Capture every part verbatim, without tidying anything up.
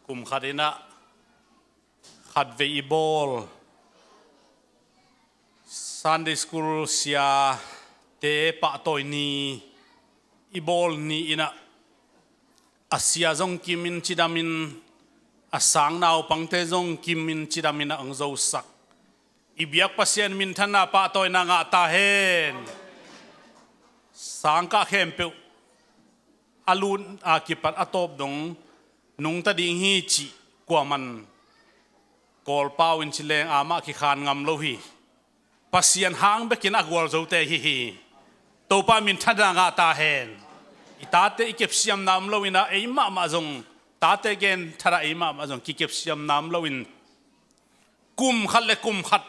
Kum khat in ah khatvei i bawl Sunday school siate pahtawi ni i bawl ni in ah, a sia zong kimin cidamin, a sang naupangte zong kimin cidamin ah hong zosak. I biak Pasian minthanna pahtawina ngah ta hen. Sangkah khempeuh a lut a kipat a tawp dong nungta ding hi cih kuaman Kawlpau in ci leng amah kikhan ngam lo hi. Pasian hang bekin a gualzote hi hi. Topa minthanna ngah ta hen. I tate i kepsiamna om lo in ah, ei mahmah zong, tate gen thadah ei mahmah zong kikepsiamna om lo in, kum khat le kum khat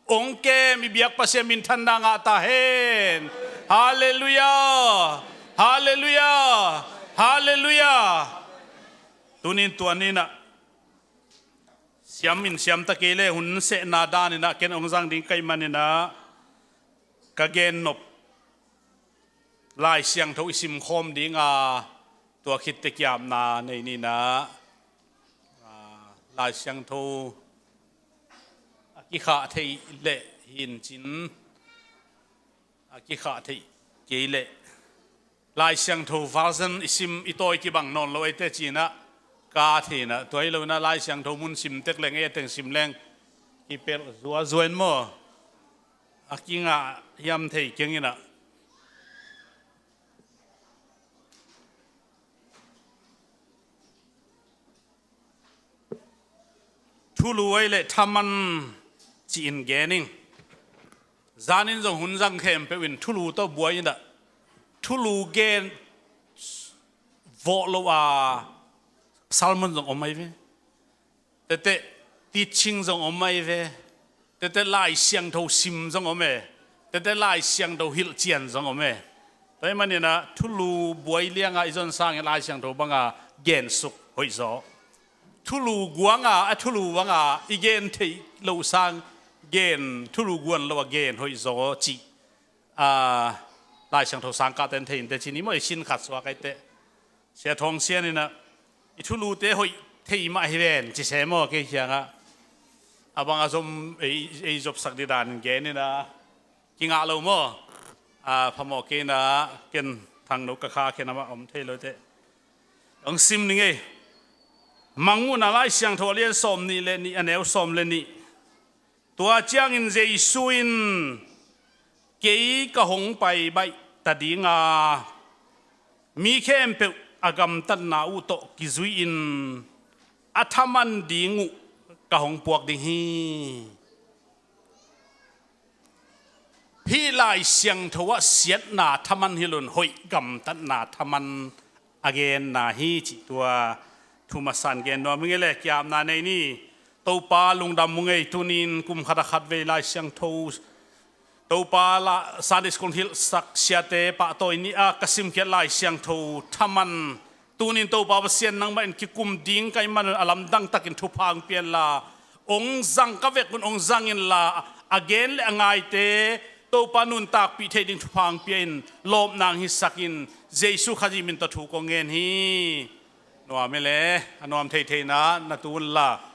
hong kem i biak Pasian minthanna ngah ta hen. Halleluiah. Halleluiah. Halleluiah. Tunin tua ni in ah siam in siam ta kei le, hun sehna dan in ah ken hong zang ding ka hih man in ah, ka gen nop Lai Siangtho i simkhawm ding a, tua khit teh kiamna nei ni in ah, a, Lai Siangtho a kikhah theih leh hi in cin, a kikhah theih kei leh Lai Siangtho version i sim i tawi kibang nawn lo ei teh ci in ah, ka thei in ah, tua hi lo in ah Lai Siangtho mun sim tek leng, ei a teng sim leng kipelh zuazua in maw, a kingah hiam thei keng in ah. Thulu ei le thaman ci-in gen ing. Zanin zong hun zang khempeuh in thulu tawh buai in ah, thulu gen vawh lo a sermon zong om ahi ve. Tete teaching zong om ahi ve. Tete Lai Siangtho sim zong om e. Tete Lai Siangtho hilhcian zong om e. Tua ahih man in ah thulu buai lianga i zon sangin Lai Siangtho banga gensuk hoih zaw. Thulu guanga a thulu banga i gen theih loh sang gen, thulu guan lo a gen hoih zaw cih, a, Lai Siangtho sangkahte in thei in teh ci ni maw, i sin khat suak ei teh. Sia Thawng Sian in ah, i thulute hoih thei mah hi ven ci se maw, kei kiangah. A bang a zom ei, ei zopsak ding dan gen in ah, kingah lo maw. A, phamawh kei in ah, ken thangno ka kha khen amah om thei lo teh. Hong sim ning ei. Mangmuhna Lai Siangtho a lian sawm nih le nih, a neu sawm le nih. Tua ciangin Jesu in, "Kei ka hong pai baih ta ding a, mi khempeuh a gamtatna uh tawh kizui-in a thaman ding uh ka hong puak ding hi." Hih Lai Siangtho ah siatna thaman hi lo in, hoih gamtatna thaman a genna hi cih tua thu masa in gen nuam ing ei le, kiamna nei ni. Topa lungdam ung ei, tunin kum khat a khatvei Lai Siangtho, Topa la, Sunday school hilhsak siate pahtawi ni a ka simkhiat Lai Siangtho thaman, tunin Topa Pasian nangmah in kikum ding ka hih man un a lamdang takin thupha hong pia inla, hong zang ka vek un hong zang inla, a gen le a ngaite Topa nuntakpih theih ding thupha hong pia in, lawpna hong hisak in, Jesu Khazih min tawh thu kong ngen hi. Nuam ei le, a nuam thei thei in na tu unla.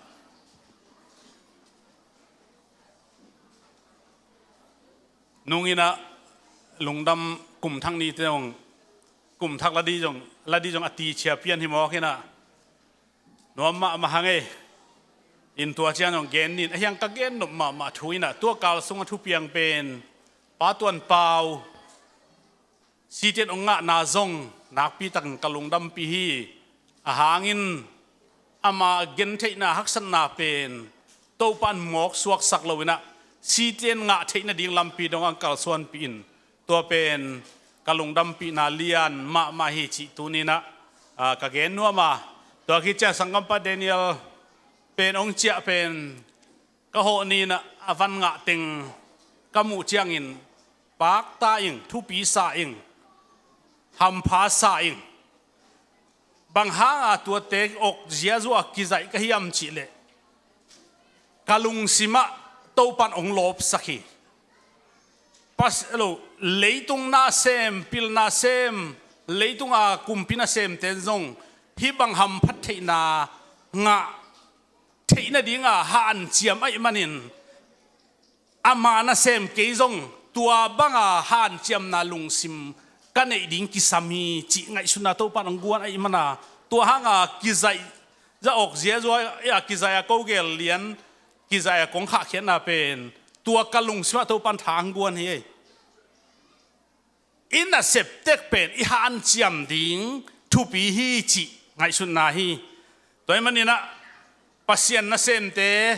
Nung in ah lungdam, kum thak nite zong, kum thak ladi zong, ladi zong a tichia pian hi mawk in ah, nuam mahmah hang ei. In tua ciang zong gen ning, a hiang ka gen nop mahmah thu in ah, tua kal sung a thupiang pen Pa Tuan Pau, Sitien hong ngahna zong nakpi takin ka lungdampih hi. A hangin ama gentheihna haksatna pen Topa in mawk suaksak lo in ah, Sitien ngah theih nading lampi dong a hong kalsuanpih in, tua pen ka lungdampihna lian mahmah hi cih tuni in ah, aa, ka gen nuam a. Tua khit ciang sanggampa Daniel pen hong ciah pen ka hawh ni in ah, a van ngah teng ka muh ciangin, pakta ing, thupi sa ing, hampha sa ing. Bang hanga tuate awk ziazua kizaih ka hiam cih leh, ka lungsim ah Topa in hong lawpsak hi. Pas lo, leitung nasem, pil nasem, leitunga kumpi nasemte in zong hih bang hamphat theihna ngah theih nadinga hanciam ahih manin, ama nasem kei zong tua banga hanciamna lungsim ka neih ding kisam hi cih ngaihsutna Topan hong guan ahih mana, tua hanga kizaih, za awk ziazua a kizaih a ko gel lian, kizaih a kong khahkhiatna pen tua ka lungsimah Topan tha hong guan hi. I nasep tek pen i hanciam ding thupi hi cih ngaihsutna hi. Tua ahih maninah Pasian nasemte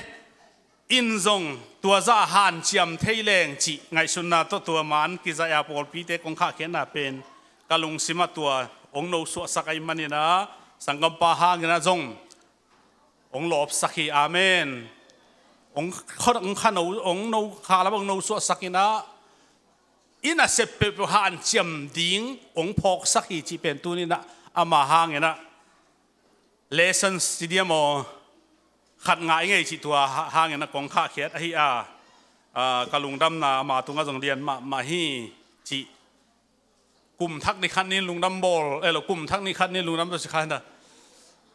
in zong tua zah hanciam thei leng cih ngaihsutna tawh tua man kizaih a pawlpite kong khahkhiatna pen ka lungsimah tua hong nosuahsak ahih maninah sanggampa hanginah zong hong lawpsak hi. Amen. Hong kha, hong kha no, hong no, kha lam hong nosuahsak inah i nasep peuhpeuh hanciam ding hong phawksak hi cih pen tuninah ama hanginah lesson stadium aw khat ngah i ngei cih tua ha-, hanginah kong khahkhiat ahi a, a, ka lungdamna ama tungah zong lian mahmah hi cih. Kum thak ni khat ni lungdam bawl, eh lo, kum thak ni khat ni lungdam bawl si kha na.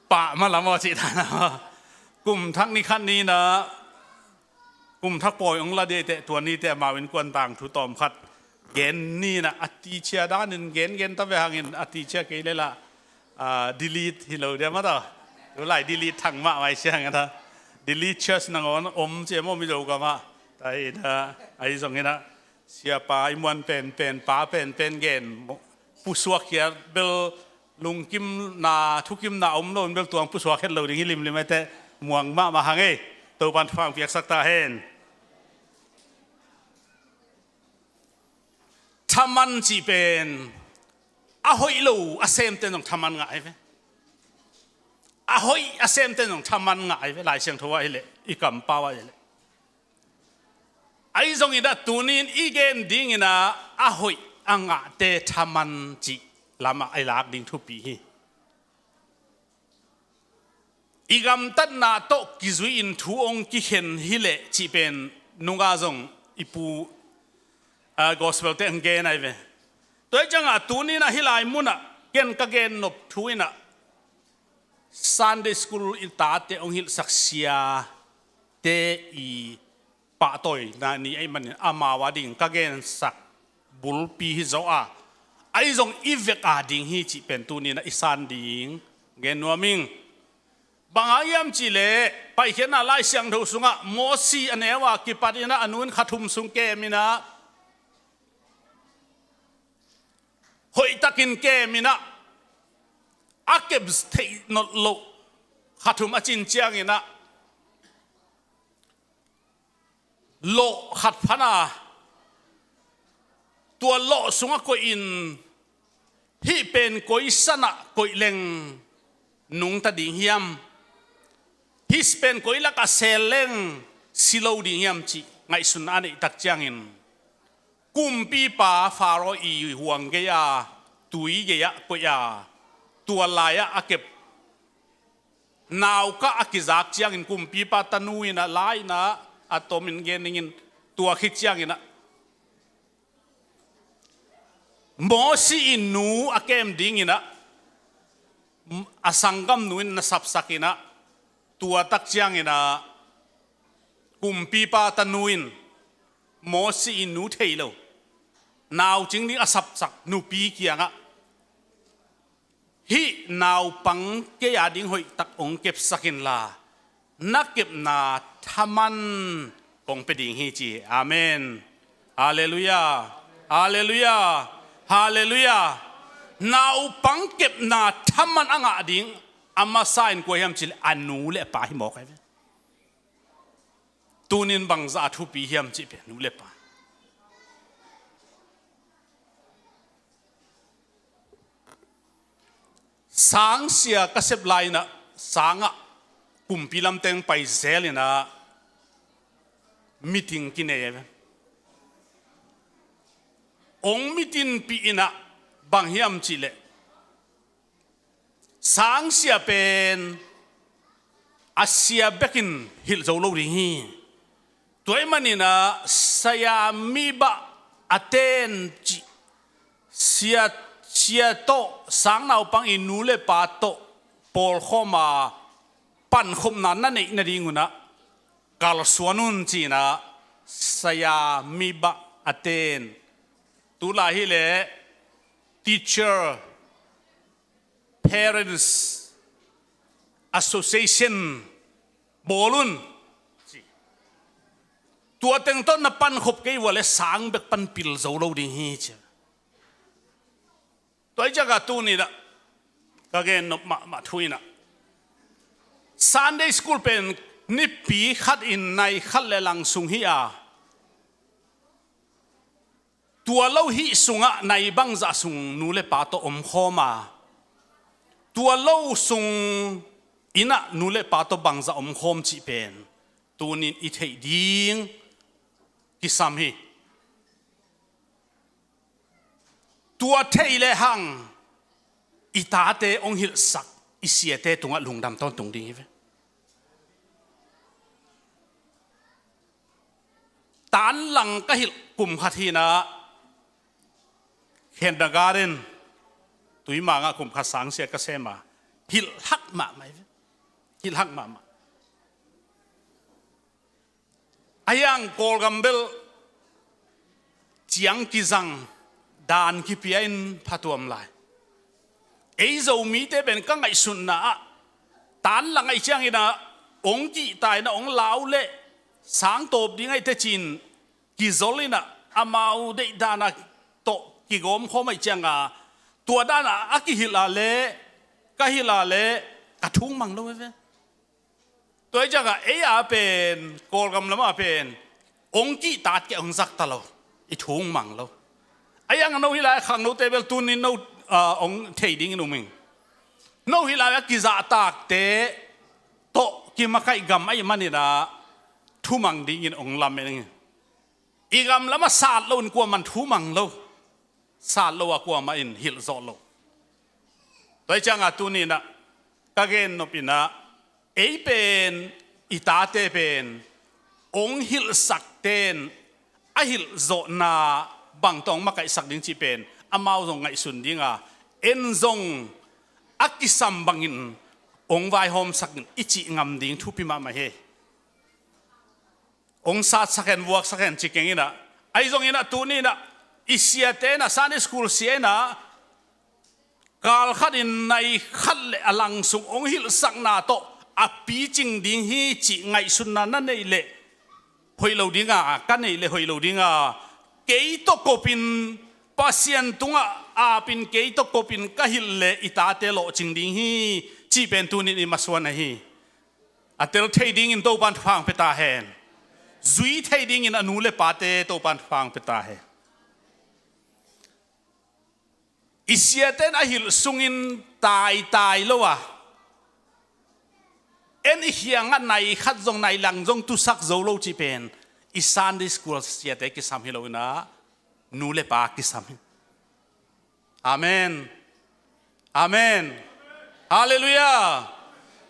Pah ma lam aw cih ta na. Kum thak ni khat ni na. Kum thak pawi hong la dei teh tua ni teh amau innkuan tangthu tawm khat gen ni na, a teacher danin gen gen ta ve hangin a teacher kei le la, ah, delete hi lo dia ma ta. Tu lai delete thang mah mai siang ta. Delete church nangawn om cia maw Mizo gam ah. Ta hi na, ahi zongin ah. Siapa i muan penpen, pa penpen gen, pusuak khiat bel lungkimna, thukimna om lo in bel tuang pusuak khiat lo ding hi limlim aite muang mahmah hang ei. Topan thupha piaksak ta hen. Thaman cih pen a hoih lo a semten zong thaman ngah ai ve. A hoih a semten zong thaman ngah ai ve. Lai Siangtho ah hi leh, i kampau ah hi leh. Ahi zongin ah tunin i gen dingin ah a hoih a ngahte thaman cih lamah i lak ding thupi hi. I gamtatna tawh kizui-in thu hong kikhen hi leh cih pen nunga zong i pu, ah, gospel te hong gen ai ve. Tua hi ciangah tunin ah hih lai munah ken ka gen nop thu in ah Sunday school i tate hong hilhsak siate i pahtawina ni ahih manin amau a ding ka gensak bulpi hi zo a, ahi zong i vek a ding hi cih pen tunin ah i san ding gen nuam ing. Bang hang hiam cih leh Paikhiatna Lai Siangtho sungah Mosi a neu a kipat in ah a nu in kha thum sung kem in ah hoihtakin kem in ah a kep theih nolh loh kha thum a cin ciangin ah lawh khat phan a, tua lawh sungah koih in hih pen koi sanah koih leng nungta ding hiam? Hih pen koi lakah seel leng si lo ding hiam cih ngaihsun a neih tak ciangin kumpipa Faro i huang gei-a tui gei-ah koih a, tua lai-ah a kep naukah a kizak ciangin kumpipa tanu in ah lai-in ah a tomin gen dingin tua khit ciangin ah Mosi in nu a kem dingin ah a sanggamnu in na sapsak in ah tua tak ciangin ah kumpipa tanu in Mosi in nu thei lo naucing ding a sapsak nupi kiangah hih naupang kei a ding hoihtak hong kepsak inla na kepna thaman kong pia ding hi ci hi. Amen. Halleluiah. Halleluiah. Halleluiah. Naupang kepna thaman a ngah ding a masa in kua hiam cih leh a nu le a pa hi mawk ai ve. Tunin bangzah a thupi hiam cih pen nu le pa. Sangsia ka sep lai-in ah sangah kumpi lamteng pai zel in ah meeting kinei a ve. Ong meeting pih in ah bang hiam cih leh sangsia pen a sia bekin hilh zo lo ding hi. Tua ahih manin ah saya mi bah a ten cih sia, sia tawh sang naupang i nu le pa tawh pawlkhawm a pankhopna na neih nadingunah kalsuan un cinah saya mibah a ten, tulai hileh teacher, parents association bawl un. Tua teng tawh na pankhop kei uh a le sang bek pan pil zo lo ding hi ci. Tua hi ciangah tuninah ka gennop mahmah thu inah Sunday school pen nipi khatin nai khat le lang sung hi a, tua lo hih sungah nai bangzah sung nu le pa tawh omkhawm a, tua lo sung innah nu le pa tawh bangzah omkhawm cih pen tunin i theih ding kisam hi. Tua theih lehang i tate hong hilhsak i siate tungah lungdam tawntung ding hi ve. Tanlang ka hilh kum khat hinah kindergarten, Tuimangah kum khat sangsia ka sem a, hilh hak mahmah hi ve. Hilh hak mahmah. A hiang Kawlgam bel ciang kizang dan kipia in phatuam lai. Ei Zomite pen ka ngaihsutna ah tanlang aih cianginah hong kihta inah hong lau leh sang tawp ding aih tecin kizol inah amau deihdanah tawh kigawmkhawm aih cianga tua danah a kihilh a leh ka hilh a leh ka thung mang lo ve. Tua hi ciangah ei a pen Kawlgam lamah pen hong kihtat keh hong zakta lo, i thung mang lo. A hiang no hilai a khangnote bel tunin no hong thei dingin um ing. No hilai a kizahtakte tawh kimakaih gam aih maninah thumang dingin hong lamen ing. I gam lamah sat loin kuaman thumang lo, sat lo a kuamah in hilh zawh lo. Tua hi ciangah tuninah ka gennop inah ei pen i tate pen hong hilhsakte in a hilhzawhna bangtawh hong makaihsak ding cih pen amau zong ngaihsun dinga en zong a kisam bangin hong vaihawmsak in i cih ngam ding thupi mahmah hi. Hong satsak hen, vuaksak hen ci keng inah, ahi zonginah tuninah i siate inah Sunday school sia inah kal khatin nai khat le a lang sung hong hilhsakna tawh a picing ding hi cih ngaihsutna na neih leh hoih lo dinga, ka neih leh hoih lo dinga, kei tawh kopin Pasian tungah apin kei tawh kopin ka hilh leh i tate lawhcing ding hi cih pen tunin i masuan ahi. A tel thei dingin Topan thupha hong pia ta hen. Zui thei dingin a nu le pate Topan thupha hong pia ta hen. I siate in a hilh sungin taitai lo a, en i khiangah nai khat zong nai lang zong tusak zo lo cih pen i Sunday school siate kisam hi lo inah nu le pa kisam hi. Amen. Amen. Halleluiah.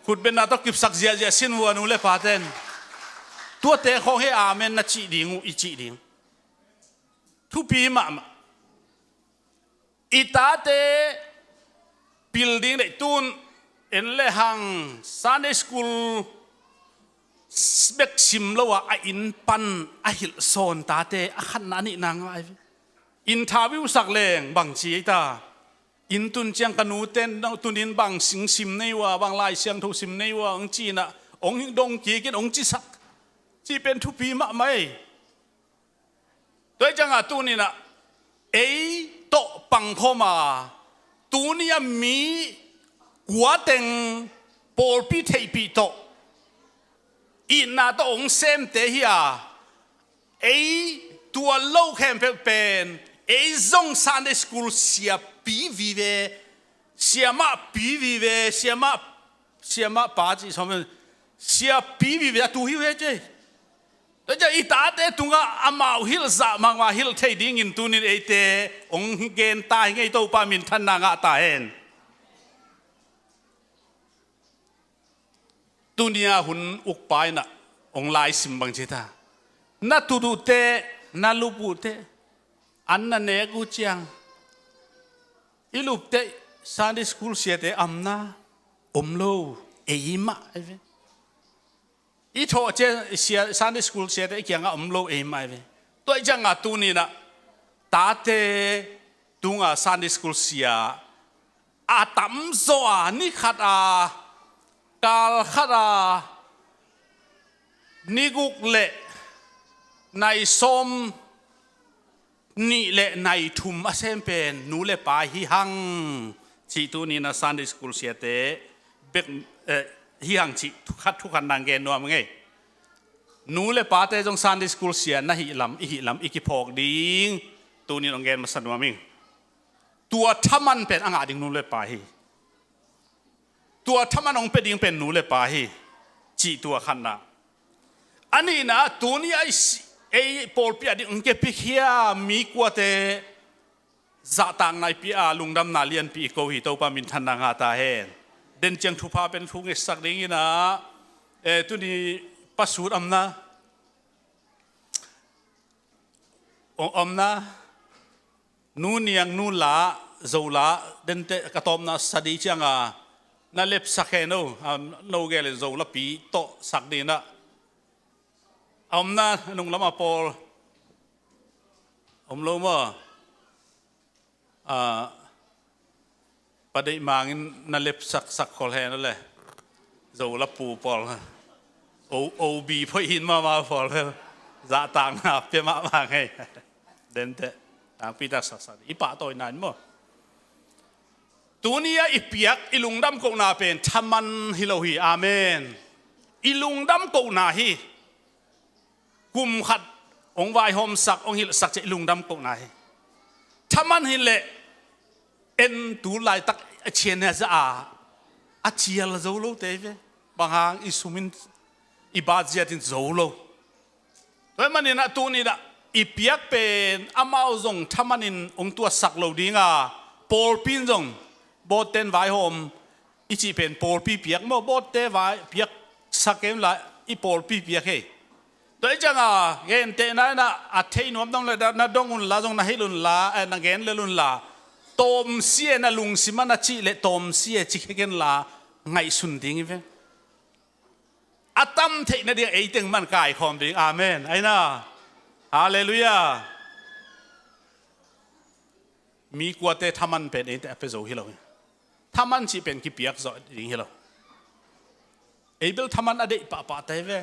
Khutbetna tawh kipsak ziahziah sin vua nu le paten. Tuate khawng hi amen na cih ding uh, i cih ding. Thupi mahmah. I tate pil ding deihtun en lehang Sunday school bek sim lo a, a inn pan a hilh sawn tate a khatna a nihna ngai ve. Interview sak leng bang ci ei ta. Inn tun ciang ka nute in tunin bang sing sim nei uh a, bang Lai Siangtho sim nei uh a, hong ci inah hong dong kik in hong cisak. Cih pen thupi mahmah ei. Tua hi ciangah tuninah ei tawh pangkhawm a, tuni a mi kua teng pawlpi theihpih tawh itna tawh hong semte hi a, ei tua lo khempeuh pen ei zong Sunday school siapi vive, siamahpi vive, siamah, siamah pa cih sawm, siapi vive a tu hi ve cei. Tua ciah i tate tungah amau hilh zah mahmah hilh thei dingin tunin eite hong gen ta hi ngei, Topa minthanna ngah ta hen. Tunia hun ukpa inah hong laisim bang ci ta. Na tut uh teh, na lup uh teh, an na nek uh ciang i lupte Sunday school siate amna om lo, ei mah ei ve. i thawh cia, sia, Sunday school siate i kiangah om lo ei mah ve. Tua i ciangah tuni-in ah tate tungah Sunday school sia a tamzaw a, ni khat a, kal khat a, ni guk le nai sawm nih le nai thum a sem pen nu le pa hi hang cih tuni-in ah Sunday school siate bek, eh, hi hang cih thukhat thukhat nang gen nuam ngei. Nu le pate zong Sunday school sia na hih lam, i hih lam i kiphawk ding tuni-in hong gen masa nuam ing. Tua thaman pen a ngah ding nu le pa hi. Tua thaman hong pia ding pen nu le pa hi, cih tua khatna. A nihna, tuni a i si-, ei pawlpi a ding hong kepikhia mi kuate zahtakna i pia a, lungdamna lianpi i ko hi. Topa minthanna ngah ta hen. Den ciang thupha pen thu ngetsak dingin ah, eh, tuni Pa Sut omna, o-, omna, Nu Niang, Nu La, Zo La, dente ka tawpna study ciangah na lepsak hen o, a, no gel in Zo La pi tawh sak dingin ah. A omna nunglam a pawl om lo maw? A, Pa Deih Mang in na lepsak sak khol hen o le. Zo La pu pawl. O, O B phoih hin mahmah pawl vel. Zahtakna pia mahmah ngei. Dente. Tangpi tak saksak. I pahtawina in maw? Tuni a i piak, i lungdam kohna pen thaman hi lo hi. Amen. I lungdam kohna hi. Kum khat hong vaihawmsak, hong hilhsak ciang i lungdam kohna hi. Thaman hi leh en tu laitak a cian a za a, a cial zo lote hi ve. Bang hang i sum in i bat ziat in zo lo. Tua ahih manin ah tuni-in ah i piak pen amau zong thaman in hong tuatsak lo ding a, pawlpi in zong bawtte in vaihawm i cih pen pawlpi piak maw, bawtte vai piaksak kei un la, i pawlpi piak hi. Tua hi ciangah gentehna in ah a thei nuam dong le na dong un la, zong na hilh un la, eh, na gen lel un la, tawmsia na lungsim a na cih leh tawmsia ci khe ken la, ngaihsun ding hi ve. A tam theih nading ei teng mah kaikhawm ding. Amen. Aina. Halleluiah. Mi kuate thaman pen eite a pia zo hi lo hi. Thaman cih pen kipiak zawh ding hi lo. Ei bel thaman a deih pahpah te ve.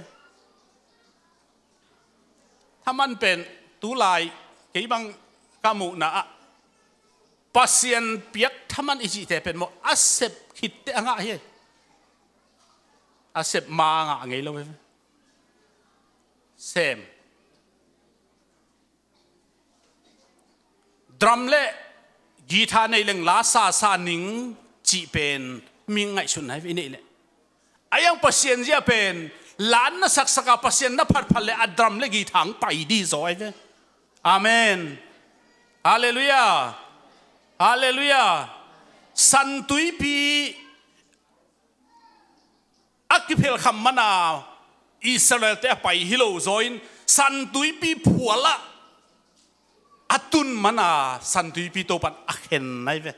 Thaman pen tulai kei bang ka muhna ah Pasian piak thaman i cihte pen maw, a sep khitte a ngah hi. A sep ma a ngah ngei lo hi. Sem. Drum le guitar nei leng la sa sa ning cih pen mi ngaihsutna hi ve i neih leh. A iang Pasian zia pen la na saksak a, Pasian na phatphat leh a drum le guitar hong pai dih zaw hi ve. Amen. Halleluiah. Halleluiah. Santuipi a kiphelkham man a Israel-te a pai hi lo zaw in, Santuipi phual ah a tun man a Santuipi Topa'n a khen na hi ve.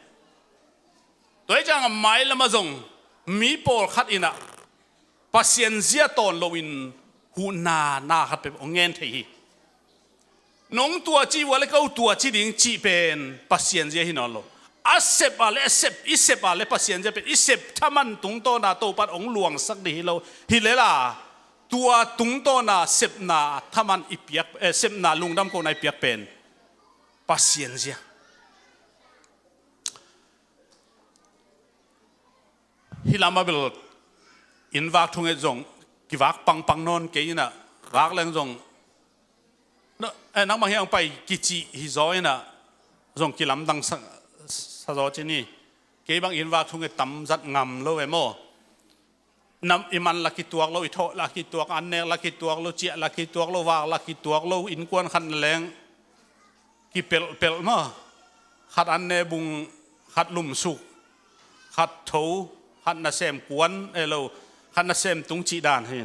Tua hi ciangah mailam ah zong mi pawlkhat in ah Pasian zia tawn loin huhna na khat peuh hong ngen thei hi. Nong tua ci uh a le ko tua ci ding cih pen Pasian zia hi nawn lo. A sep a le a sep, i sep a le Pasian zia pen i sep thaman tungtawn a Topa'n hong luangsak dih hi lo. Hi lel a tua tungtawn a sepna thaman i piak, eh, sepna lungdam kohna i piak pen Pasian zia. Hih lam ah bel inn vak thunget zong kivak pangpang nawn kei in ah, vak leng zong, no, eh, nangmah hiang pai kici hi zaw in ah, zong kilamdang sa, sa zaw ci ni. Kei bang inn vak thunget tam zat ngam lo e maw. Nam i man la kituak lo, i thawh la kituak, an nek la kituak lo, ciah la kituak lo, vak la kituak lo, innkuan khat na leng kipelhpelh maw. Khat an ne bung, khat lumsuk, khat tho, khat nasem kuan, eh lo, khat nasem tung cih dan hi.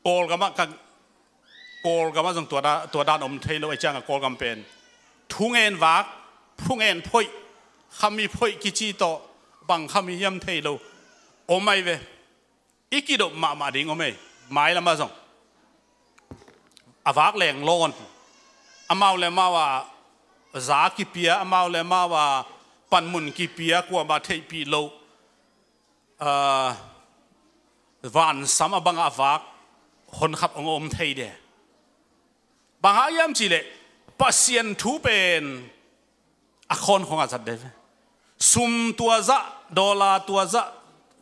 Kawlgam ah ka, Kawlgam ah zong tua da, tua dan om thei lo, a ciangah Kawlgam pen thungen vak, thungen phoih, khami phoih kici tawh, bang khami hiam thei lo om ahi ve. I kidop mahmah ding om ei. Mailam ah zong a vak leng lawn, amau le amau a za kipia, amau le amau a panmun kipia, kuamah theihpih loh, aa, vansam a bangah a vak honkhat hong om thei de. Bang hang hiam cihleh Pasian thu pen a khawnkhong a zat de ve. Sum tua zah, dollar tua zah,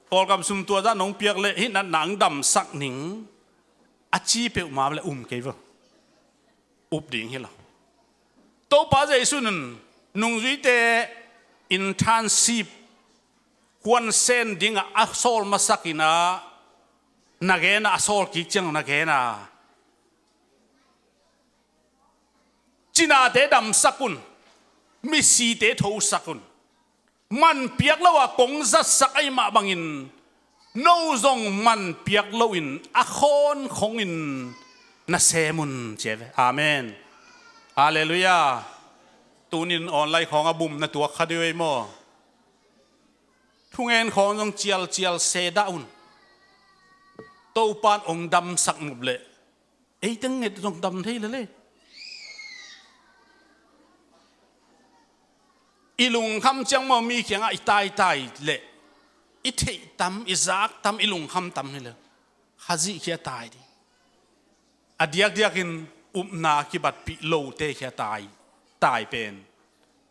Kawlgam sum tua zah nong piak leh hih natna hong damsak ning, a ci peuhmah le um kei ve. Up ding hi lo. Topa Jesu in nungzuite internship, huansen dingah a sawl masak in ah, na gen ah, a sawl kik ciang na gen ah, cinate damsak un, misite thosak un. Man piak lo a kong zatsak ahih mah bangin, no zong man piak loin a khawnkhong in na sem un, ci a ve. Amen. Halleluiah. Tunin online khawng a bum na tuak kha dih uh ei maw? Thungen khawng zong cialcial se dah un. Topan ong damsak nop leh ei teng nget zong dam thei lel e. I lungkham ciang maw, mi kiangah i taitai leh i theih tam, i zak tam, i lungkham tam hi lel. Khazih khia tai ding. A diakdiakin upna kibatpih lote khia tai, tai pen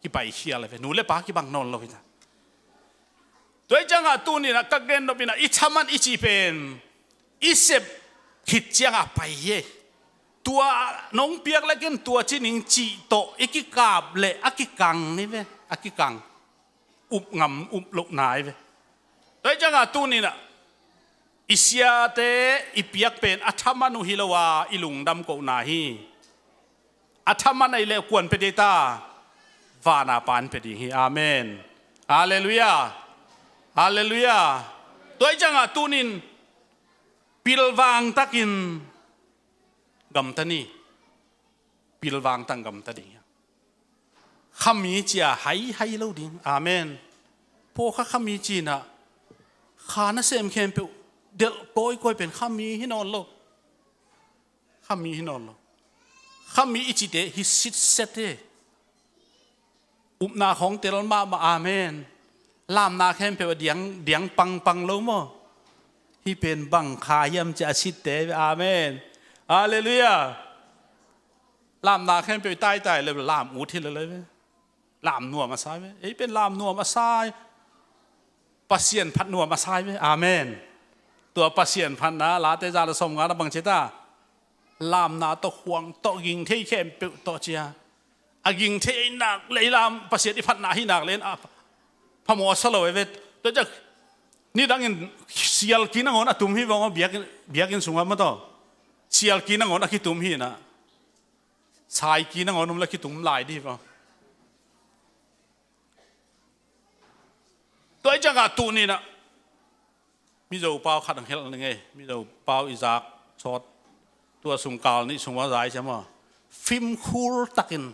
kipaikhial a ve. Nu le pa kibang nawn lo hi ta. Tua hi ciangah tuninah ka gen nopinah i thaman i cih pen i sep khit ciangah pai hi. Tua nong piak lekin tua ci ning cih tawh i kikap leh a kikang ni ve, a kikang. Up ngam, up lohna hi ve. Tua hi ciangah tuninah i siate i piak pen a thaman uh hi lo a, i lungdam kohna hi. A thaman ahih leh kuan pia ding ta, vana pan pia ding hi. Amen. Halleluiah. Halleluiah. Tua hi ciangah tunin pilvang takin gamta ni. Pilvang tak gamta ding hi. Khami cia haihai lo ding. Amen. Pawlkhat khami cinah kha nasem khempeuh delh kawikawi pen khami hi nawn lo. Khami hi nawn lo. Khami i cite hi sitset hi. Upna khawng tel mahmah. Amen. Lamna khempeuh a diang, diang pangpang lo maw? Hih pen bang kha hiam ci a sitte. Amen. Halleluiah. Lamna khempeuh i taitai le lam ut hi lele ve. Lam nuam a sai ve. Ei pen lam nuam a sai. Pasian phat nuam a sai ve. Amen. Tua Pasian phatna Late za le sawmnga na bang ci ta. Lamna tawh khuang tawh ging thei khempeuh tawh cia. A ging thei ei nak le i lam Pasian i phatna hi nak le in a phamawh a sa lo e ve. Tua ciak nidangin sialki nangawn a tum hi vong aw, biakinn, biakinn sungah mataw. Sialki nangawn a kitum hi na. Saiki nangawn om le kitum lai dih vong. Tua hi ciangah tuninah Mizo pau khat ang helh ning ei. Mizo pau i zak sawt tua sungkal nih sung a zai cia maw? Fimkhur takin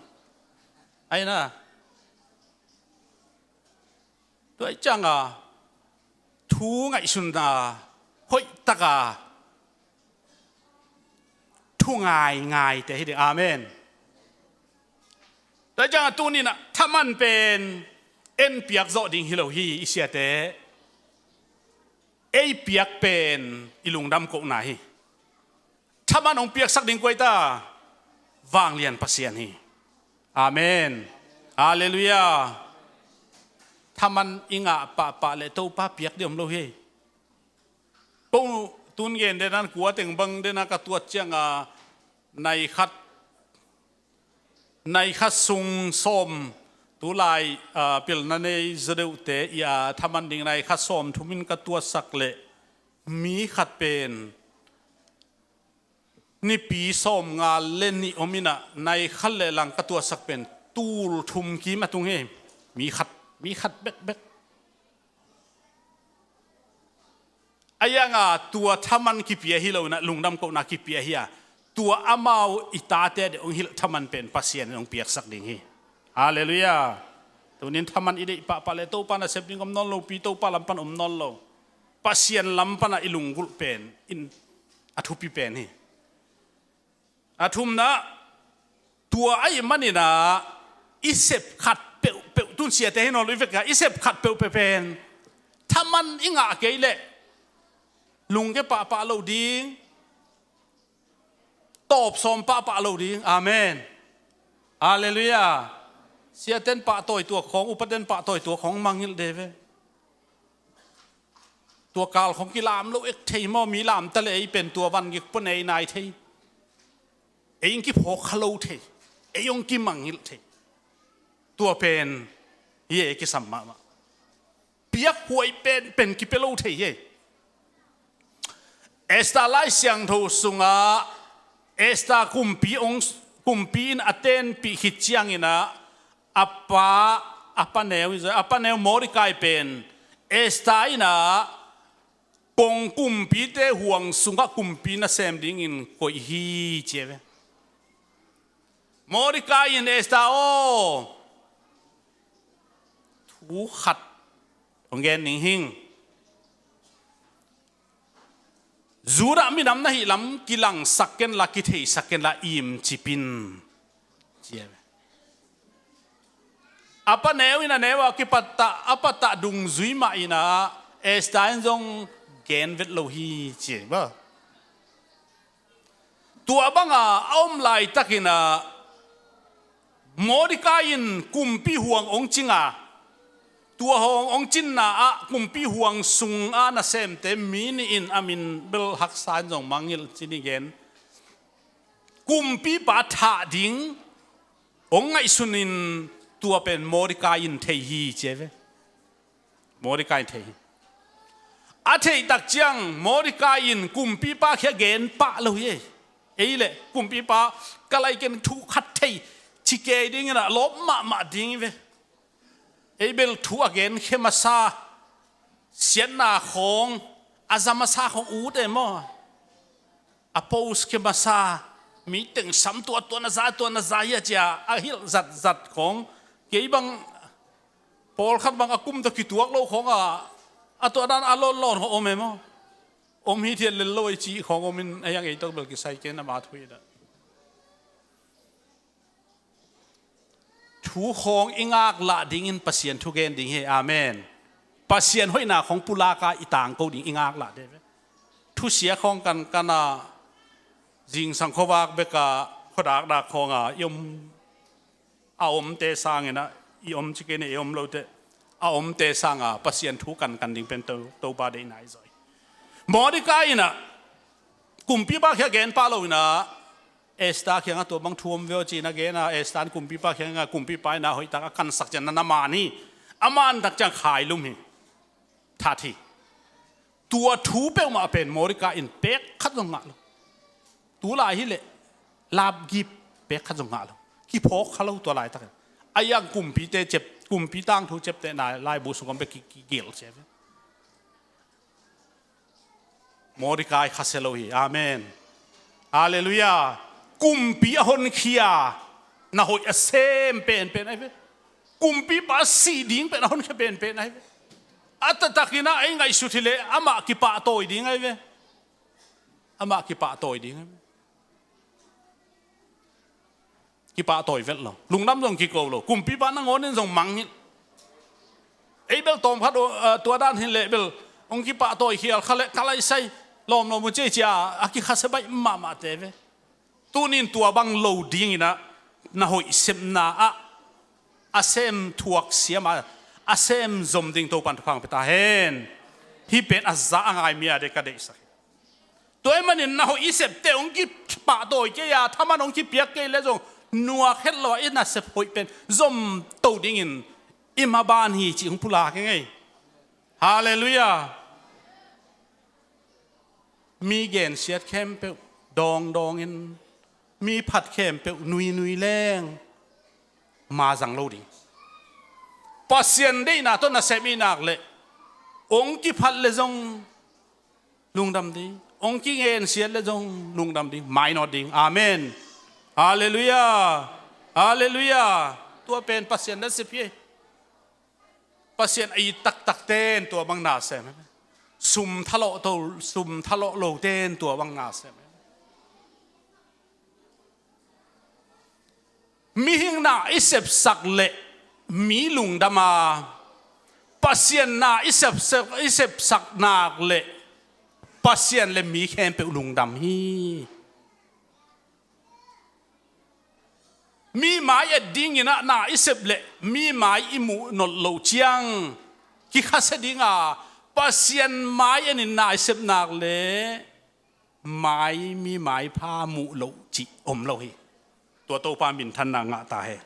ai na. Tua hi ciangah thu ngaihsunna hoihtaka thu ngaingaite hi ding. Amen. Tua hi ciangah tuninah thaman pen en piak zawh ding hi lo hi, i siate. Ei piak pen i lungdam kohna hi. Thaman hong piaksak ding kua hi ta? Vanglian Pasian hi. Amen. Halleluiah. Thaman i ngah pahpah le Topa piak ding om lo hi. Ko tun gen denan kua teng bang dena ka tuat cianga nai khat, nai khat sung sawm, tulai, ah, pilna nei zaw deuhte i a thaman ding nai khat sawm thumin ka tuatsak leh mi khat pen nipi sawmnga le nih om inah nai khat le lang ka tuatsak pen tul thum kim a tung hi. Mi khat, mi khat bekbek. A ianga tua thaman kipia hi lo inah lungdam kohna kipia hi a, tua amau i tate deuh hong hilh thaman pen Pasian in hong piaksak ding hi. Halleluiah. Tunin thaman i deih pahpah le Topa nasep ding om nawn lo, pi Topa lam pan om nawn lo. Pasian lam pana i lunggulh pen in A thupi pen hi. A thumna, tua ahih manin ah i sep khat peuhpeuh, tun siate hi nawn lo i vek a, i sep khat peuhpeuh pen thaman i ngah kei leh lungke pahpah lo ding, tawp sawm pahpah lo ding. Amen. Halleluiah. Siaten pahtawi tuak khawng, upaten pahtawi tuak khawng mangngilh de ve. Tua kal khawng kilam lo ek thei maw, mi lam ta leh ei pen tua van gik pua nei nai thei. Ei ong kiphawk kha lo thei. Ei ong kimangngilh thei. Tua pen hi ei kisam mahmah. Piakhuai pen pen kipia lo thei hi. Esther Lai Siangtho sungah Esther kumpi ong, kumpi in a tenpih khit ciangin ah a pa, a pa neu, a pa neu Mordecai pen Esther in ah kong kumpite huang sungah kumpi nasem dingin koih hi ci ve. Mordecai in Esther aw, thu khat hong gen ning hing. Judah minam na hih lam kilangsak ken la, kitheisak ken la, im cip in ci ve. A pa neu in a neu a kipattah, a pattah dungzui mah in ah Esther in zong gen vet lo hi ci ve. Tua banga a om laitakin ah Mordecai in kumpi huang ong cing a, tua huang ong cinna ah kumpi huang sunga nasemte mi nih in a min bel haksa in zong mangngilh ci ni gen. Kumpipa thah ding ong ngaihsun in tua pen Mordecai in thei hi ci ve. Mordecai in thei hi. A theih tak ciang Mordecai in kumpipa khia gen pah lo hi. Ei leh kumpipa ka lai ken thu khat thei ci kei dingin ah lawp mahmah ding hi ve. Ei bel thu a genkhia masa, siatna khawng a za masa khawng ut e maw? A post khia masa, mi teng sam tua tua na za, tua na za hi a cia a hilh zatzat khawng. Kei bang pawlkhat bang a kum tawh kituak lo khawng a, a tua dan a lawnlawn khawng om e maw? Om hi thiat lel lo ei cih khawng om in a hiang ei tawh bel kisai ken ama thu hi dah. Thu khawng i ngaklah dingin Pasian thu gen ding hi. Amen. Pasian hoihna khawng pulaka i tangko ding i ngaklah de ve. Thusia khawng kankan a, zingsang khuavak beka khuadakdak khawng a i om, a omte sangin ah i om ci kei ni, i om lote a omte sanga Pasian thu kankan ding pen To, Topa deihna hi zaw hi. Mordecai in ah kumpipa khia gen pah lo in ah Esther kiangah tua bang thu om ve aw ci-in a gen a, Esther in kumpipa kiangah, kumpipa in a hoihtak a kansak ciang na na man hi. A man tak ciang khailum hi. That hi. Tua thu peuhmah pen Mordecai in pek khat zong ngah lo. Tulai hi leh lapgip pek khat zong ngah lo. Kiphawk kha lo tua laitak in. A hiang kumpite cep, kumpi tangthu cepte na laibu sung om bek ki, kigel cia ve. Mordecai khasia lo hi. Amen. Halleluiah. Kumpi a honkhia na hoih a sem penpen ahi ve. Kumpipa a sih ding pen a honkhia penpen ahi ve. A taktakin ah ei ngaihsut hileh amah kipahtawi ding ahi ve. Amah kipahtawi ding ahi ve. Kipahtawi vet lo. Lungdam zong kiko lo. Kumpipa nangawnin zong mangngilh. Ei bel tawmkhat uh, ah, tua dan hin leh bel hong kipahtawi khial kha leh ka laisai lawmlawm uh ciai cia a kikhasia baih mahmahte ve. Tunin tua bang lo dingin ah na hoih sepna ah a sem thuak siam a, a sem zom ding Topan thupha pia ta hen. Hih pen a za a ngai mi a dei ka deihsak hi. Tua ahih manin na hoih i septe hong kipahtawi kei a, thaman hong kipiak kei leh zong nuak het lo a i nasep hoih pen zom to dingin i maban hi cih hong pulak hi ngei. Halleluiah. Mi gensiat khempeuh dawngdawngin, mi phat khempeuh nuinui leng ma zang lo ding. Pasian deihna tawh nasem i nak leh hong kiphat leh zong lungdam ding, hong kigensiat leh zong lungdam ding, mainawt ding. Amen. Halleluiah. Halleluiah. Tua pen Pasian nasep hi. Pasian a it taktakte in tua bang na sem. Sum thalawh to, sum thalawh lote in tua bang na sem. Mihing na i sepsak leh mi lungdam a, Pasian na i sepsak, i sepsak nak leh Pasian le mi khempeuh lungdam hi. Mi mai et dingin ah na i sep leh mi mai i muh nolh loh ciang kikhasia ding a, Pasian mai enin na i sep nak leh mai, mi maipha muh loh cih om lo hi. Tua Topa minthanna ngah ta hen.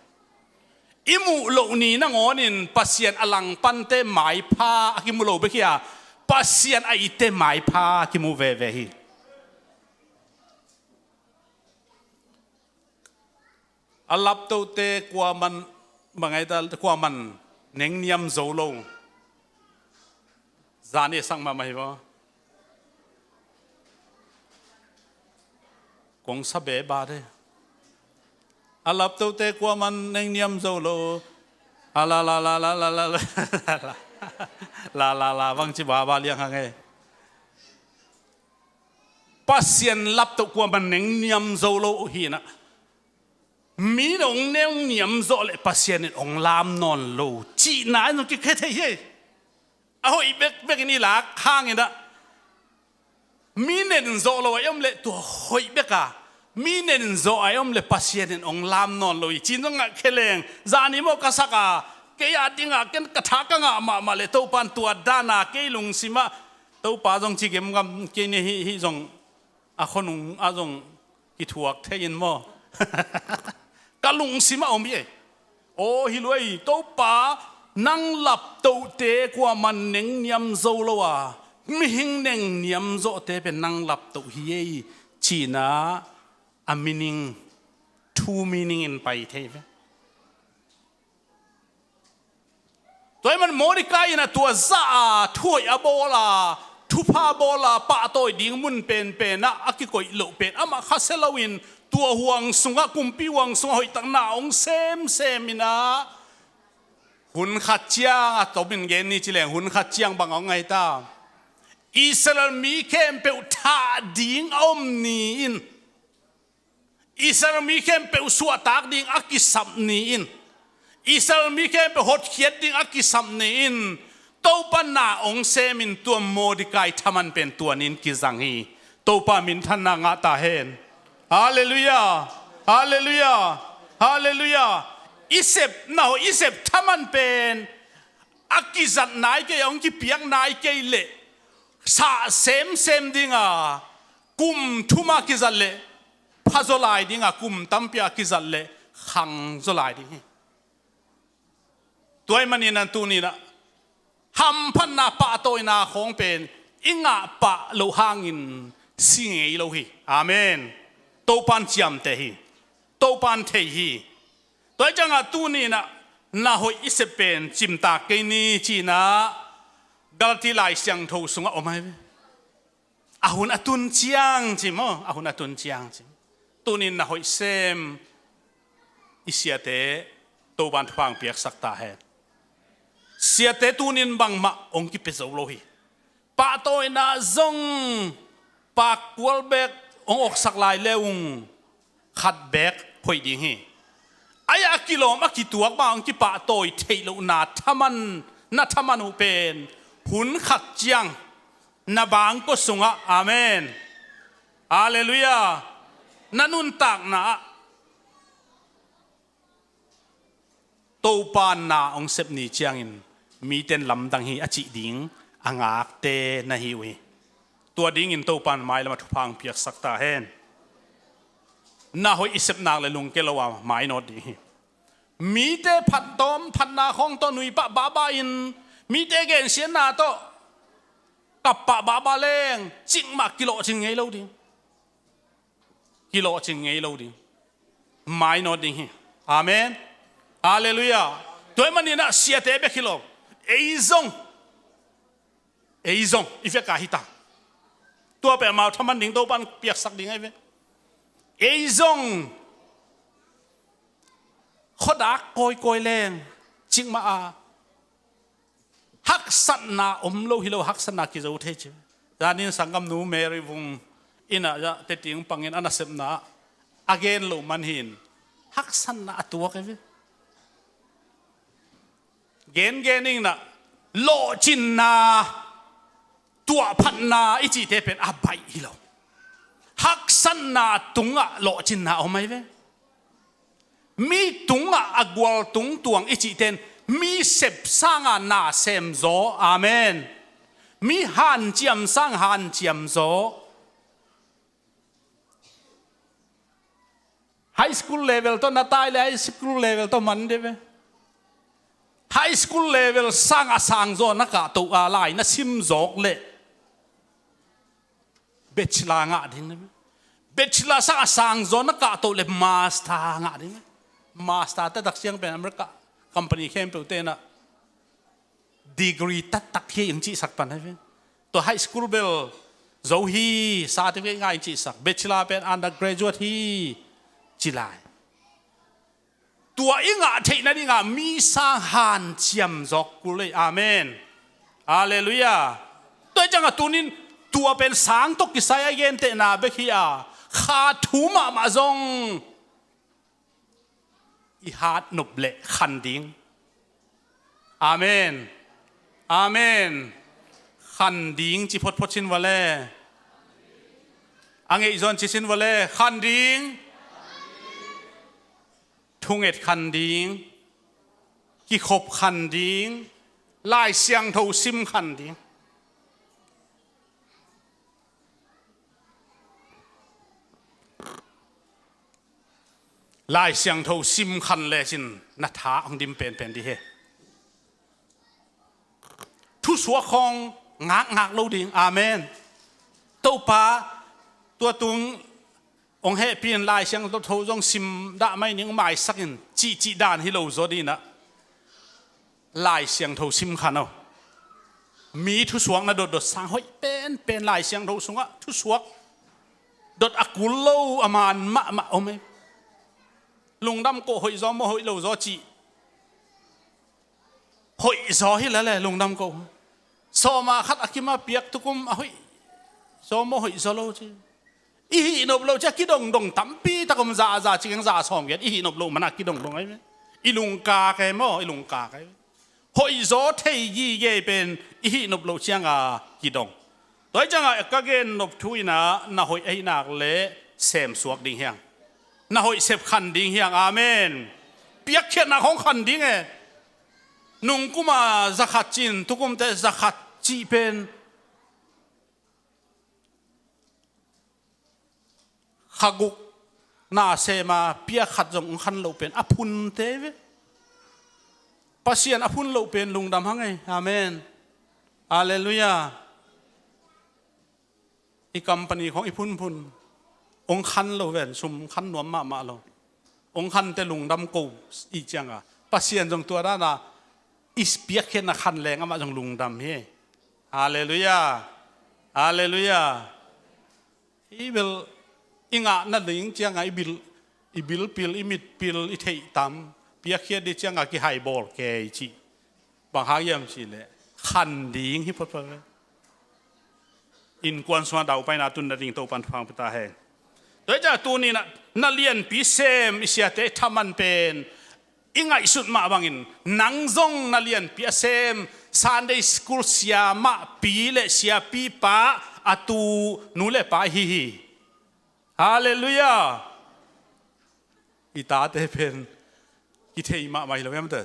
I muh loh ni nangawnin Pasian a langpante maipha a kimu lo bek hi a, Pasian a itte maipha a kimu veve hi. A laptote kuaman, mangai ta, kuaman nengniam zo lo. Zan e sang mahmah hi maw? Kong sa be ba de. A laptote kuaman nengniam zo lo. A la la la la la la la la la la bang ci baba liang hang e. Pasian laptoh kuaman nengniam zo lo uh hi na. Mi nong nengniam zawh leh Pasian in hong lam nawn lo cihna in zong kikhia thei hi. A hoih bekbekin i lak hangin ah mi nen zawh lo a i om leh tua hoih bek a, mi nen zawh a i om leh Pasian in hong lam nawn lo hi. Cin zong ngah khe leng zani maw ka sak a, kei a dingah ken ka tha ka ngah mahmah leh Topan tua dana kei lungsimah Topa zong ci gemgam kei ni hi, hih zong a khonung a zong kithuak thei in maw? Ka lungsimah om hi ei. Aw hi luai, Topa nang laptohte kuaman nengniam zo lo a, mihing nengniam zawhte pen nang laptoh hi ei. Cihna a meaning, true meaning in pai thei ve. Tua ahih man Mordecai in a tua zah a, thuhoih a bawl a, thupha a bawl a, pahtawi ding mun penpen ah a kikoih loh pen amah khasia loin tua huang sungah, kumpi huang sungah hoihtak na hong semsem in ah, hun khat ciang a tomin gen ni ci leng, hun khat ciang bang hong ngai ta? Israel mi khempeuh thah ding a om ni in, Israel mi khempeuh suahtak ding a kisap ni in, Israel mi khempeuh hotkhiat ding a kisap ni in, Topa na hong semin tua Mordecai thaman pen tua ni in kizang hi. Topa minthanna ngah ta hen. Halleluiah. Halleluiah. Halleluiah. I sep na hoih, i sep thaman pen a kizat nai kei, a hong kipiak nai kei leh sah semsem ding a, kum thum a kizat leh pha zaw lai ding a, kum tampi a kizat leh khang zaw lai ding hi. Tua ahih manin a tuni in ah hamphatna, pahtawina khawng pen i ngah pah loh hangin si ngei lo hi. Amen. Topan ciamteh hi. Topan thei hi. Tua ahih ciangah tuni in ah na hoih i sep pen cimtak kei ni ci-in ah Galati Lai Siangtho sungah om ahi ve. A hun a tun ciang ci maw, a hun a tun ciang ci. Tuni in na hoih sem i siate Topan thupha hong piaksak ta hen. Siate tuni in bangmah hong kipia zo lo hi. Pahtawina zong pakkual bek hong oksak lai le ung khat bek hoih ding hi. Ai a kilawm a kituak bang hong kipahtawi theih lohna thaman, na thaman uh pen hun khat ciang na bangkua sungah, amen, halleluiah, na nuntakna ah Topa na hong sep ni ciangin mite in lamdang hi a cih ding a ngakte na hi uh hi. Tua dingin Topa in mailam ah thupha hong piaksak ta hen. Na hoih i sep nak le lungke lo a mainawt ding hi. Mite phat tawm, phatna khawng tawh nuipah bahbah in, mite gensiatna tawh kappah bahbah leng cikmah kilawhcing ngei lo ding. Kilawhcing ngei lo ding. Mainawt ding hi. Amen. Halleluiah. Tua ahih manin ah siate bek hi lo, ei zong, ei zong i vekpi hi ta. Tua pen amau thaman ding Topan piaksak ding ahi ve. Ei zong khuadak kawikawi leng cikmah a Haksatna om lo hi lo, haksatna kizo thei ci. Zanin sanggamnu Mary Vung inn ah, za teting pangin a nasepna a gen loh man hin haksatna a tuak e ve. Gengen ing na, lawhcinna, tuahphatna i cihte pen a baih hi lo. Haksatna tungah lawhcinna om ahi ve. Mi tungah a gual tungtuang i cihten mi sep sanga na sem zaw. Amen. Mi hanciam sang hanciam zaw. High school level tawh na tai le high school level tawh man de ve. High school level sang a sang zaw na kah to a lai na sim zawk le bachelor ngah ding le. Bachelor sang a sang zaw na kah to le master ngah ding le. Master taktak siang pen America company khempeuh te na degree taktak hi ing cihsak pan ahi ve. Tua high school bel zo hi, certificate ngah ing cihsak. Bachelor pen undergraduate hi, ci lai. Tua i ngah theih nadingah mi sang hanciam zawk kul ei. Amen. Halleluiah. Tua i ciangah tunin tua pen sang tawh kisai a gentehna bek hi a, kha thu mahmah zong i hat nop leh khan ding. Amen. Amen. Khan ding ci photphot sin vale. A ngeih zawn ci sin vale. Khan ding. Thunget khan ding. Kikhop khan ding. Lai Siangtho sim khan ding. Lai Siangtho sim khan lecin na tha hong dim penpen dih hi. Thusuak khawng ngakngak lo ding. Amen. Topa tua tung hong hehpih in Lai Siangtho zong sim dah mai ning, maisak in cihcih dan hi lo zaw dinah Lai Siangtho sim khan aw. Mi thusuak na dotdot sang hoih penpen Lai Siangtho sungah thusuak dot a kul lo a man mahmah om ei. Lungdam koh, hoih zaw maw hoih lo zaw cih. Hoih zaw hi lele lungdam koh. Sawma khat a kima piak tukum a hoih zaw maw hoih zaw lo cih. I hih nop loh ciah kidongdong tampi tak om, za a za cikeng za a sawm gen i hih nop loh mana kidongdong ahi ve. I lungka kei maw, i lungka kei ve. Hoih zaw thei gige pen i hih nop loh cianga kidong. Tua hi cianga ka gen nop thu ina na hoih ahi nak le sem suak ding hiang. Na hoih sep khan ding hiang. Amen. Piakkhiatna khong khan ding e. Nungkuma zakhat cin tukumte zakhat cih pen khaguk na sema piak khat zong ong khan loh pen a phunte ve. Pasian a phun loh pen lungdam hang ei. Amen. Halleluiah. I company khong i phunphun ong khan lo ven, sum khan nuam mahmah lo. Ong khante lungdam ko i cianga Pasian zong tua dana i piakkhiatna khan leng amah zong lungdam hi. Halleluiah. Halleluiah. I bil i ngah nading cianga i bil, i bilpil, i mitpil, i theihtam piakkhiat dih cianga kihaibawl kei cih. Bang hang hiam cihleh khan ding hi photphot ve. Innkuan sungah daupaina tun nading Topan thupha pia ta hen. Tua hi cianga tuninah na lianpi sem i siate thaman pen i ngaihsut mah bangin nang zong na lianpi a sem Sunday school siamahpi le siapipa a tu nu le pa hi hi. Halleluiah. I tate pen kithei mahmah hi lo hiam te.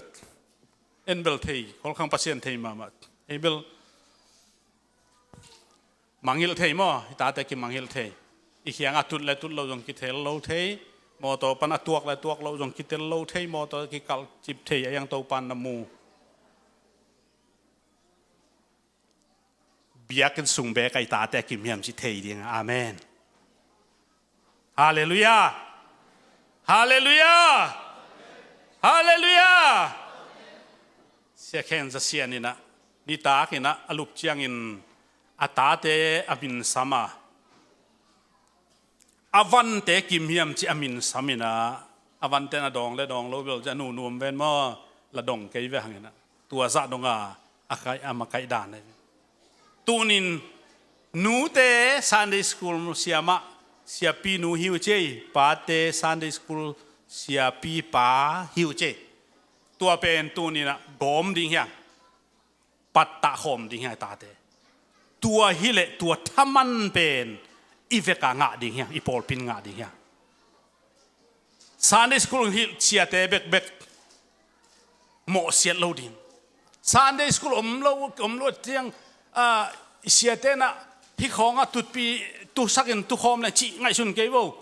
En bel thei, kholkhang Pasian thei mahmah. Ei bel mangngilh thei maw, i tate kimangngilh thei. I khiangah tut le tut lo zong kitel lo thei. Mawtaw pan a tuak le tuak lo zong kitel lo thei. Mawtaw kikalh cip thei a hiang Topan na mu. Biakinn sung bek a i tate a kim hiam ci thei ding. Amen. Halleluiah. Halleluiah. Halleluiah. Sia Khen Za Sian inah nitak inah a lup ciangin a tate a minsam a, a vante kim hiam ci a minsam inah a vante na dawng le dawng lo bel ci a, nu nuam ven maw, la dong kei ve hang inah tua zah donga a kaih, a makaih dan ahi. Tunin nute Sunday school siamah, siapi nu hi uh ci ei, pate Sunday school siapi pa hi uh ci ei. Tua pen tuninah gawm ding hiang, pattah khawm ding hiang i tate. Tua hileh tua thaman pen i veka ngah ding hiang, i pawlpin ngah ding hiang. Sunday school hilh siate bekbek mawhsiat lo ding. Sunday school om lo, om lo tiang, ah, siate nah hi khawngah tutpi tusakin tukhawm le cih ngaihsun kei vo.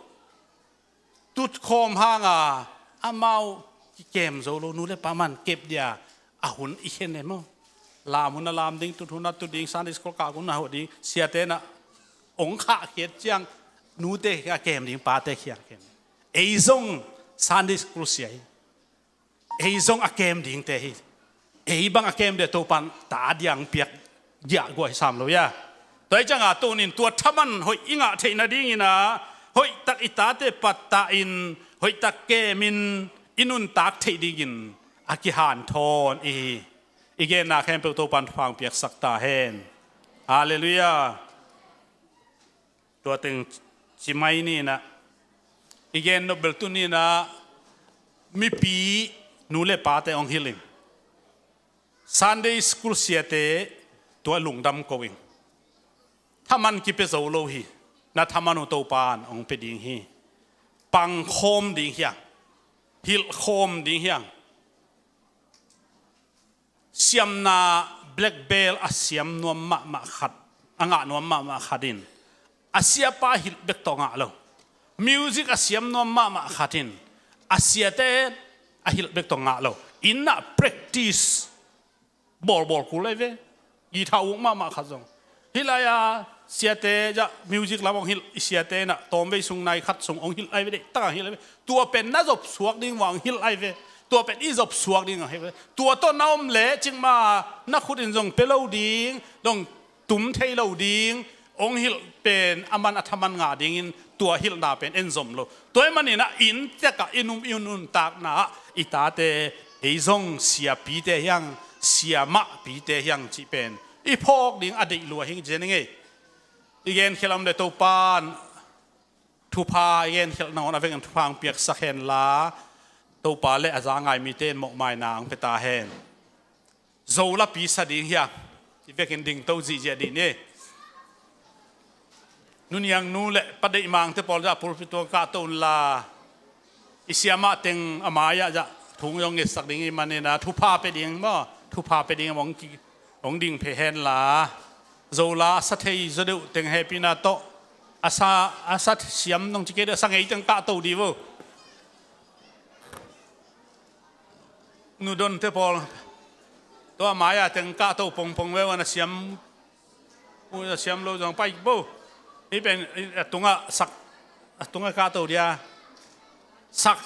Tutkhawm hanga amau kikem zo lo, nu le pa man kep dia a hun i khen e maw. Lam hun a lam ding, tut hun a tut ding, Sunday school kak hun a hawh ding, siate nah ong khahkhiat ciang nute a kem ding, pate khiang kem. Ei zong Sunday school sia hi. Ei zong a kem dingte hi. Ei bang a kem ding Topan ta diang piak giahguah hi sam lo ia. Tua hi cianga tunin tua thaman hoih i ngah theih nadingina hoihtak i tate pattah in, hoihtak kemin i nuntak theih dingin a kihanthawn i hi. I genna khempeuh Topan thupha piaksak ta hen. Halleluiah. Tua teng ci mai ninah, i gen nop bel tu ninah mipi nu le pate hong hilh in, Sunday school siate tua lungdam ko in. Thaman kipia zo lo hi. Na thaman uh Topan hong pia ding hi. Pangkhawm ding hiang, hilhkhawm ding hiang. Siamna black belt a siam nuam mahmah khat, a ngah nuam mahmah khat in a siapa hilh bek tawh ngah lo. Music a siam nuam mahmah khat in a siate a hilh bek tawh ngah lo. Innah practice bawlbawl kul lai ve. Guitar uk mahmah khat zong hilh lai a, siate zah music lam hong hilh, i siate nah tawmvei sung nai khat sung hong hilh lai ve, deihtak hong hilh lai ve. Tua pen na zop suak ding vang hong hilh lai ve. Tua pen i zop suak ding hong hilh lai ve. Tua tawh na om leh cikmah na khut in zong pia lo ding, dong tum thei lo ding, hong hilh pen a man a thaman ngah dingin tua hilhna pen en zom lo. Tua hi maninah inntekah i num i nuntakna ah i tate ei zong siapite hiang, siamahpite hiang cih pen i phawk ding a deih lua hi zen i ngei. I genkhial om le Topan thupha i genkhial nangawn a vekin thupha hong piaksak henla, Topa le a za ngai mite in mawhmaina hong pia ta hen. Zo lapi sa ding hiang i vekin dingto zihziah dih ni. Nuniang nu le Pa Deih Mangte pawl zah pulpit tung kahto unla, i siamah teng a mai-ah zah thu zong ngetsak ding i maninah thupha pia ding maw, thupha pia ding hong ki, hong ding phei henla. Zola a sa thei zaw deuh teng hehpihna tawh a sa, a sa siam nong ci kei deuh a sa ngei teng kahto dih vo. Nu Donte pawl tua mai-a teng kahto pongpong ve uh a, na siam uh, na siam lo zong pai bo. Hih pen a tungah sak, a tungah kahto dia. Sak,